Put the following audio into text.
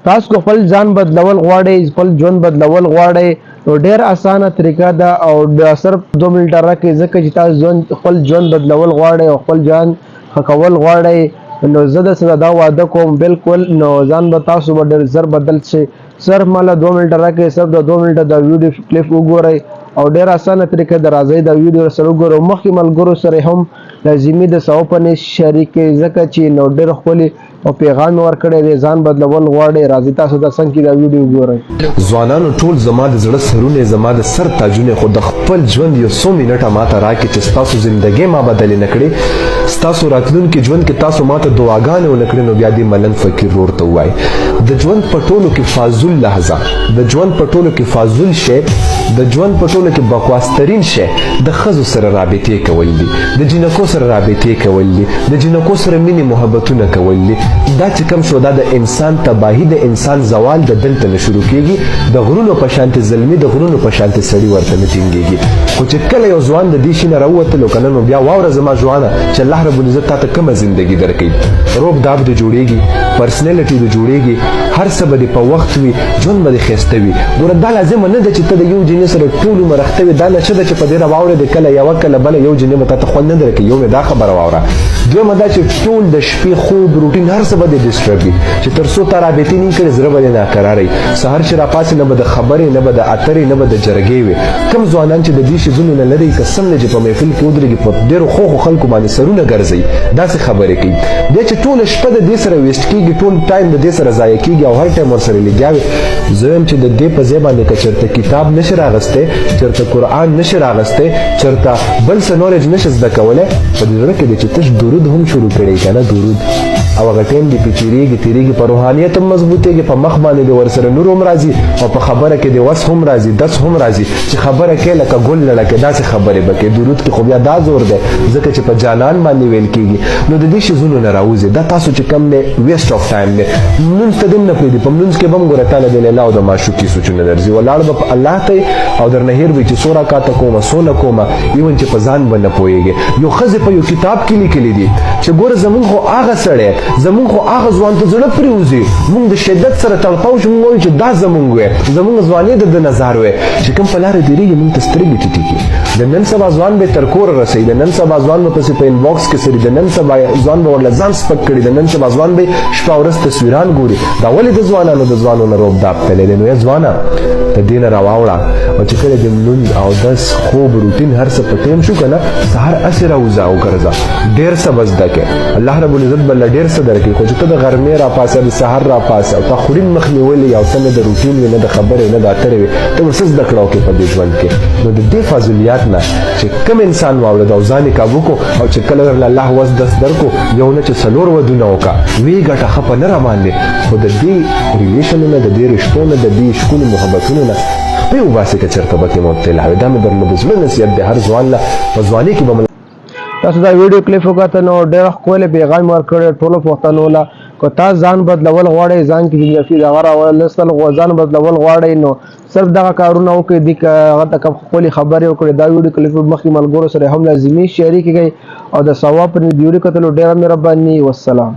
تاسو که خپل ځان بدلول غواړئ، خپل ژوند بدلول غواړئ، نو ډیر اسانه طریقه ده او د صرف 2 منټه راکړئ، ځکه چې تاسو خپل ژوند بدلول غواړئ او خپل ځان ښه کول غواړئ. نو زه د سره دا وعده کوم بالکل، نو ځان به تاسو به ډیر زر بدل شي. صرف ماله 2 منټه راکړئ، صرف د 2 منټه دا ویډیو کلیپ وګورئ او ډیر اسانه طریقه ده. راځئ، دا ویډیو سره وګورئ. مخکې ملګرو سره هم لازمي د ثواب په شریک کړئ، ځکه چې نو ډیر ښکلی او پیغام ورکړی دی. ځان بدلول غواړئ، راځئ، تاسو د څنګه دا ویډیو وګورئ. ځوانانو ټول، زما د زړه سرونه، زما د سر تاجونه، خو د خپل ژوند یو څو منټه ماته راکړي چې ستاسو زندګۍ ما بدلې نه کړې، ستاسو راتلونکي ژوند کې تاسو ماته دعاګانې ونه کړې، نو بیا دې ملنګ فقیر ورور ته ووایي: د ژوند په ټولو کې فاضل لحظه، د ژوند په ټولو کې فاضل شی، د ژوند په ټولو کې بکواس ترین شی د ښځو سره رابطې کول دي، د جینکو سره رابطې کول دي، د جینکو سره مینې محبتونه کول دي. دا چې کم شو، دا د انسان تباهي، د انسان زوال د دلته نه شروع کیږي. د غرونو په شانتې زلمی، د غرونو په شانتې سړی ورته نه ټینګیږي. خو چې کله یو ځوان د دې شي نه راووتلو که نه، نو بیا واوره زما ځوانه چې الله رب العزت تا ته کومه زندگی درکوي، روب داب دې جوړیږي، پرسنالټي دې جوړیږي، هر څه به دې په وخت وي، ژوند به دې ښایسته وي. ګوره، دا لازمه نه ده چې ته د یو جینۍ سره ټول عمر اخته وې. دا نشه ده چې په دې راواورې د کله یوه کله بله، یو جینۍ به تا ته خوند نه درکوي. یو مې دا خبره واوره. دویمه دا چې ټول د شپې خوب، روټین، هر څه به دې ډسټرب وي، چې تر څو تا رابطې نه کړې، زړه به دې ناکراره وي. سهار چې راپاڅې، نه به د خبرې، نه به د اترې، نه به د جرګې وي. کم ځوانان چې د دې شیزونو نه لري، قسم دی چې په محفل کې ودرېږي، په ډېرو ښو ښو خلکو باندې سرونه ګرځي، داسې خبرې کوي. بیا چې ټوله شپه د دې سره waste کېږي، ټول ټایم د دې سره ضایع کېږي او هر ټایم ورسره لګیا وي. زه وایم چې د دې په ځای باندې که چېرته کتاب نشي راغستی، چېرته قرآن نشي راغستی، چېرته بل څه نالج نشي زده کولی، په دې زړه کې دی چې تش درود هم شروع کړی که نه درود، او هغه ټایم دی پې تېرېږي تېرېږي، په روحانیت هم مضبوطېږي، په مخ باندې دې ورسره نور هم راځي او په خبره کې دې وس هم راځي، دس هم راځي، چې خبره کې لکه ګل لکه داسې خبرې به کوې. درود کې خو بیا دا زور دی، ځکه چې په جانان باندې ویل کېږي. نو د دې شیزونو نه راوځي. دا تاسو چې کم دی، waste of time دی. لمونځ ته دې نه پرېږدي. په لمونځ کې به هم ګوره، تاله د لیلا او د معشوقې سوچونه درځي. ولاړ به په الله ته او درنه هېر وي چې څو رکاته کومه، څو نه کومه، even چې په ځان به نه پوهېږي. یو ښځې په یو کتاب کې لیکلي دي چې ګوره، زمونږ خو هغه سړی، زمونږ خو هغه ځوان ته زړه پرېوځي، مونږ د شدت سره تړپاو شو، مونږ وایو چې دا زمونږ وی، زمونږ ځواني د ده نظر وی، چې کوم په لاره تېرېږي، مونږ ته سترګې ټیټې کړي. د نن سبا ځوان به تر کوره رسوي، د نن سبا ځوان به پسې په inbox کې سري، د نن سبا ځوان به ورله ځان سپک کړي، د نن سبا ځوان به شپه ورځ تصویران ګوري. دا ولې د ځوانانو د ځوانو نه روب داب تللی دی؟ نو یې ځوانه، ته دې نه راواوړه او چې کله د لمونځ او دس خوب روټین هر څه په ټیم شو که نه، سهار هسې راوځه او ګرځه، ډېر څه به زده کړې، الله رب العزت به له ډېر څه درکړي. خو چې ته د غرمې راپاڅې، د سهار راپاڅې او تا خورین مخ نیولی او ته نه د روټین وي، نه د خبرې، نه د اترې وي، ته به څه زده کړه وکړې په دې ژوند کې؟ نو د دې فضلیات نه چې کوم انسان واوړد او ځان یې کابو کو او چې کله درله الله وس دس درکو، یو نه چې څلور ودونه وکړه، وی ګټه خپه نه را باندې، خو د دې ریلیشنونه، د دې رشتو نه، د دې ښکلو محبتونو نه خپې وباسې که چېرته پکې مبتلا وې. دا مې درله د زړه نصیحت دی هر ځوان له په ځوانۍ کې به تاسو دا ویډیو کلیپ وکاته، نو ډېر ښکلی پیغام ورکړی ټولو پښتنو له. که تاسو ځان بدلول غواړئ، ځان کې ځینې دغه راوستل، ځان بدلول غواړئ، نو صرف دغه کارونه وکړئ. دي که هغه ته کوم ښکلې خبرې وکړي. دا ویډیو کلیپ مخکې ملګرو سره هم لازمي شریک کړئ او د ثواب په ویډیو کتلو ډېره مهرباني. والسلام.